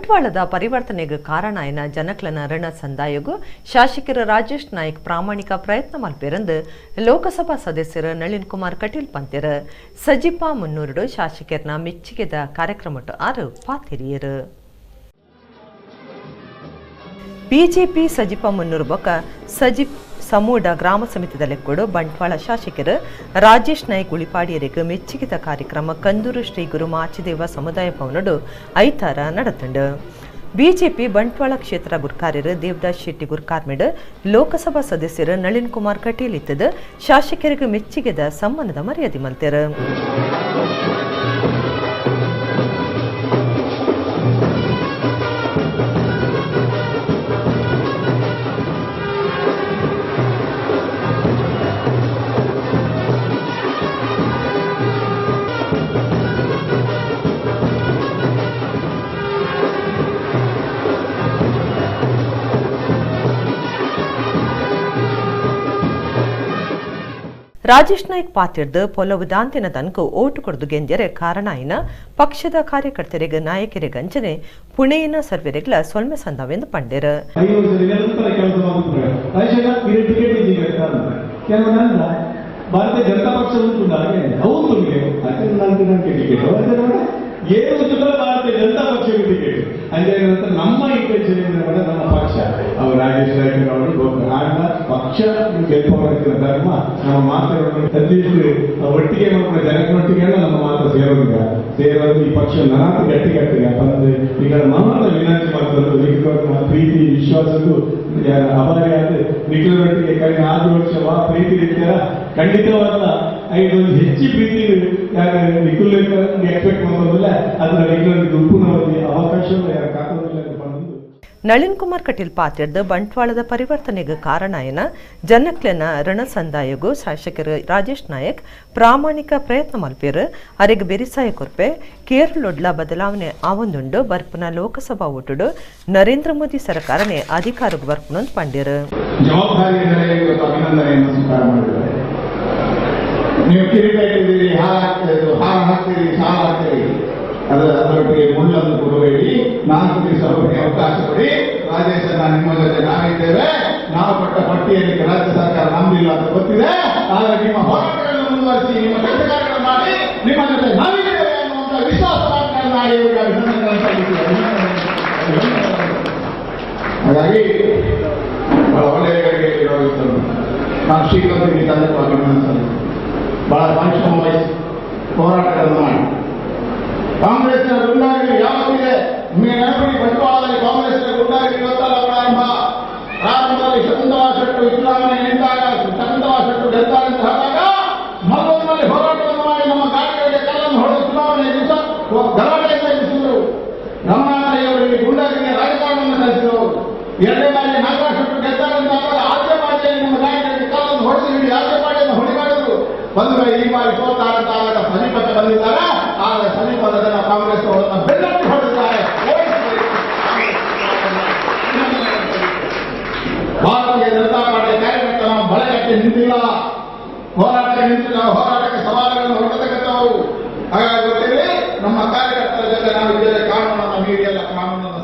ಬಂಟ್ವಾಳದ ಪರಿವರ್ತನೆಗೆ ಕಾರಣ ಆಯಿನ ಜನಕ್ಲನ ಋಣ ಸಂದಾಯಗು ಶಾಸಕರ ರಾಜೇಶ್ ನಾಯ್ಕ್ ಪ್ರಾಮಾಣಿಕ ಪ್ರಯತ್ನ ಮಲ್ಪೆರೆಂದು ಲೋಕಸಭಾ ಸದಸ್ಯರು ನಳಿನ್ ಕುಮಾರ್ ಕಟೀಲ್ ಪಂತೆರು. ಸಜಿಪ ಮುನ್ನೂರುಡು ಶಾಸಕರನ ಮೆಚ್ಚುಗೆದ ಕಾರ್ಯಕ್ರಮಟ್ಟು ಆರು ಪಾತೆರಿಯರು. ಬಿಜೆಪಿ ಸಜಿಪ ಮುನ್ನೂರು ಬೊಕ್ಕ ಸಜಿಪ್ ಸಮೂಡ ಗ್ರಾಮ ಸಮಿತಿದ ಲೆಕ್ಕೋಡು ಬಂಟ್ವಾಳ ಶಾಸಕರು ರಾಜೇಶ್ ನಾಯ್ಕ್ ಉಳಿಪಾಡಿಯರಿಗೆ ಮೆಚ್ಚುಗೆದ ಕಾರ್ಯಕ್ರಮ ಕಂದೂರು ಶ್ರೀ ಗುರು ಮಾಚಿದೇವ ಸಮುದಾಯ ಭವನಡು ಐತಾರ ನಡೆತುಂಡು. ಬಿಜೆಪಿ ಬಂಟ್ವಾಳ ಕ್ಷೇತ್ರ ಗುರ್ಕಾರ್ಯರು ದೇವದಾಸ್ ಶೆಟ್ಟಿ ಗುರ್ಕಾರ್ಮೆಡ್ ಲೋಕಸಭಾ ಸದಸ್ಯರು ನಳಿನ್ ಕುಮಾರ್ ಕಟೀಲ್ ಇತ್ತದ ಶಾಸಕರಿಗೆ ಮೆಚ್ಚುಗೆದ ಸಮ್ಮಾನದ ಮರ್ಯಾದೆ ಮಲ್ತೆರು. ರಾಜೇಶ್ ನಾಯ್ಕ್ ಪಾತಿರ್ದು ಪೊಲವು ದಾಂತಿನ ತನಕ ಓಟು ಕೊಡದು ಗೆಂದ್ಯರೆ ಕಾರಣ ಆಯಿನ ಪಕ್ಷದ ಕಾರ್ಯಕರ್ತರಿಗೆ ನಾಯಕರಿಗೆ ಅಂಚನೆ ಪುಣೆಯಿನ ಸರ್ವೆರೆಗ್ಲ ಸೊಲ್ಮೆ ಸಂದವೆಂದು ಪಂಡೆರು. ಭಾರತೀಯ ಜನತಾ ಪಕ್ಷ ಭಾರತೀಯ ಜನತಾ ಪಕ್ಷ ಟಿಕೆಟ್ ಅಂದ್ರೆ ನಮ್ಮ ಇಂಟೆನ್ಷನ್ ನಮ್ಮ ಪಕ್ಷ ಅವರು ರಾಜೇಶ್ ನಾಯ್ಕ್ ಅವರು ಪಕ್ಷ ಗೆಲ್ಪವರೆಗಿನ ಧರ್ಮ ನಮ್ಮ ಮಾತು ಅಟ್ಲೀಸ್ಟ್ ಒಟ್ಟಿಗೆ ಮಾಡ್ಕೊಂಡು ಜನಕ್ಕೊಟ್ಟಿಗೆ ನಮ್ಮ ಮಾತು ಸೇರೋದಿಲ್ಲ ಸೇರೋದು ಈ ಪಕ್ಷ ನಾನಾತ ಗಟ್ಟಿ ಕಟ್ಟಿಗೆ ಬಂದ್ರೆ ಈಗ ಮಾತ್ರ ವಿನಂತಿ ಮಾಡ್ತಾರೆ. ಪ್ರೀತಿ ವಿಶ್ವಾಸಕ್ಕೂ ಅಭಾರಿ ಆದ್ರೆ ನಿಖಿಲರೊಟ್ಟಿಗೆ ಕಳೆದ 6 ವರ್ಷ ಪ್ರೀತಿ ಇರ್ತಾರ ಖಂಡಿತವಾದ ಐದು ಹೆಚ್ಚು ಪ್ರೀತಿ ಯಾರು ನಿಖಿಲ್ ಎಕ್ಸ್ಪೆಕ್ಟ್ ಮಾಡೋದಿಲ್ಲ ಅದರ ನಿಖಿಲ್ ಉಪ್ಪುನವರಿಗೆ ಅವಕಾಶ ಯಾರು ಕಾಕೋದಿಲ್ಲ. ನಳಿನ್ ಕುಮಾರ್ ಕಟೀಲ್ ಪಾತಿರ್ದು ಬಂಟ್ವಾಳದ ಪರಿವರ್ತನೆಗೆ ಕಾರಣ ಆಯಿನ ಜನಕ್ಲೆನ ಋಣ ಸಂದಾಯಗು ಶಾಸಕರು ರಾಜೇಶ್ ನಾಯ್ಕ್ ಪ್ರಾಮಾಣಿಕ ಪ್ರಯತ್ನ ಮಲ್ಪೇರು ಅರೆಗ್ ಬೆರಿಸಾಯ ಕೊರ್ಪೆ ಕೇರಳೊಡ್ಲ ಬದಲಾವಣೆ ಆವೊಂದುಂಡು ಬರ್ಪುನ ಲೋಕಸಭಾ ಓಟುಡು ನರೇಂದ್ರ ಮೋದಿ ಸರ್ಕಾರನೇ ಅಧಿಕಾರಕ್ಕೆ ಬರ್ಪುನಂದು ಪಂಡಿರು. ನೀವು ಕಿರೀಟ ಇಟ್ಟಿದ್ದೀರಿ, ಹಾರ ಹಾಕ್ತೀರಿ, ಸಾಲ ಹಾಕ್ತೀರಿ, ಅದರೊಟ್ಟಿಗೆ ಮುಳ್ಳನ್ನು ಕೊಡಬೇಡಿ. 4 ದಿವಸ ಅವರಿಗೆ ಅವಕಾಶ ಕೊಡಿ. ರಾಜೇಶ್ ನಿಮ್ಮ ಜೊತೆ ನಾವಿದ್ದೇವೆ. ನಾವು ಕೊಟ್ಟ ಪಟ್ಟಿಯಲ್ಲಿ ರಾಜ್ಯ ಸರ್ಕಾರ ನಮ್ದಿಲ್ಲ ಅಂತ ಗೊತ್ತಿದೆ, ಆದರೆ ನಿಮ್ಮ ಹೋರಾಟಗಳನ್ನು ಮುಂದುವರಿಸಿ, ನಿಮ್ಮ ಕೆಲಸ ಕಾರ್ಯಗಳನ್ನು ಮಾಡಿ, ನಿಮ್ಮ ಜೊತೆ ನಾವಿದ್ದೇವೆ ಅನ್ನುವಂಥ ವಿಶ್ವಾಸ ಅಭಿನಂದನೆಗಳನ್ನು. ಹಾಗಾಗಿ ಬಹಳ ಒಳ್ಳೆಯ ನಾನು ಶ್ರೀಕಾಂತ್ ತಂದೆ ಅಭಿನಂದಿಸಲು ಬಹಳ ಪರಿಶ್ರಮ ವಹಿಸಿ ಹೋರಾಟಗಳನ್ನು ಮಾಡಿ ಕಾಂಗ್ರೆಸ್ನ ಗುಂಡಾಗಿರಿ ಯಾವತ್ತಿದೆ ನಿಮಗೆ ನೆನಪಿಡಿ. ಬಂಟ್ವಾಳದಲ್ಲಿ ಕಾಂಗ್ರೆಸ್ನ ಗುಂಡಾಗಿರಿ ಇವತ್ತಲ್ಲ ಪ್ರಾರಂಭ. ಪ್ರಾರಂಭದಲ್ಲಿ ಶಕುಂತಲಾ ಶೆಟ್ಟು ಚುನಾವಣೆ ನಿಂತಾಗ ಶಕುಂತಲಾ ಶೆಟ್ಟು ಗೆಲ್ತಾರೆ ಅಂತ ಹೇಳಿದಾಗ ಮಲ್ಲೂರಿನಲ್ಲಿ ಹೋರಾಟವನ್ನು ಮಾಡಿ ನಮ್ಮ ಗಾಡಿಗಳಿಗೆ ಕಲ್ಲನ್ನು ಹೊಡೆದು ಚುನಾವಣೆ ದಿವಸ ಗಲಾಟೆಯಿಂದ ಎಬ್ಬಿಸಿದರು. ರಮಣಾಲಯವರಿಗೆ ಗುಂಡಾಗಿರಿಯ ರಾಜಕಾರಣವನ್ನು ಕಲಿಸಿದರು. 2ನೇ ಬಾರಿ ನಾಗರಾಜ್ ಶೆಟ್ಟು ಗೆಲ್ತಾರೆ ಅಂತ ಆದಾಗ ಆದ್ಯಪಾಡಿಯಲ್ಲಿ ನಮ್ಮ ಗಾಡಿಗಳಿಗೆ ಕಲ್ಲನ್ನು ಹೊಡೆದು ಇಡೀ ಆದ್ಯಪಾಡಿಯನ್ನು ಹೊಡೆಗಾಡಿದರು. ಬಂದ್ರೆ ಈ ಬಾರಿ ಸೋತಾರಂತ ಆದಾಗ ಸಮೀಪಕ್ಕೆ ಬಂದಿದ್ದಾರೆ. ಆದರೆ ಸಮೀಪದ ಜನ ಕಾಂಗ್ರೆಸ್ ಅವರನ್ನು ಬೆನ್ನಟ್ಟಿ ಹೊಡೆದಿದ್ದಾರೆ. ಭಾರತೀಯ ಜನತಾ ಪಾರ್ಟಿಯ ಕಾರ್ಯಕರ್ತ ನಾವು ಬಳೆಗಟ್ಟಿ ನಿಂತಿಲ್ಲ, ಹೋರಾಟಕ್ಕೆ ನಿಂತಿಲ್ಲ, ಹೋರಾಟಕ್ಕೆ ಸವಾಲುಗಳನ್ನು ಹೊರತಕ್ಕಂಥವರು. ಹಾಗಾಗಿ ಗೊತ್ತಿರಲಿ, ನಮ್ಮ ಕಾರ್ಯಕರ್ತರ ಜೊತೆ ನಾವು ಇದ್ದೇವೆ. ಕಾನೂನನ್ನು ಮೀರಿ ಅಲ್ಲ, ಕಾನೂನನ್ನು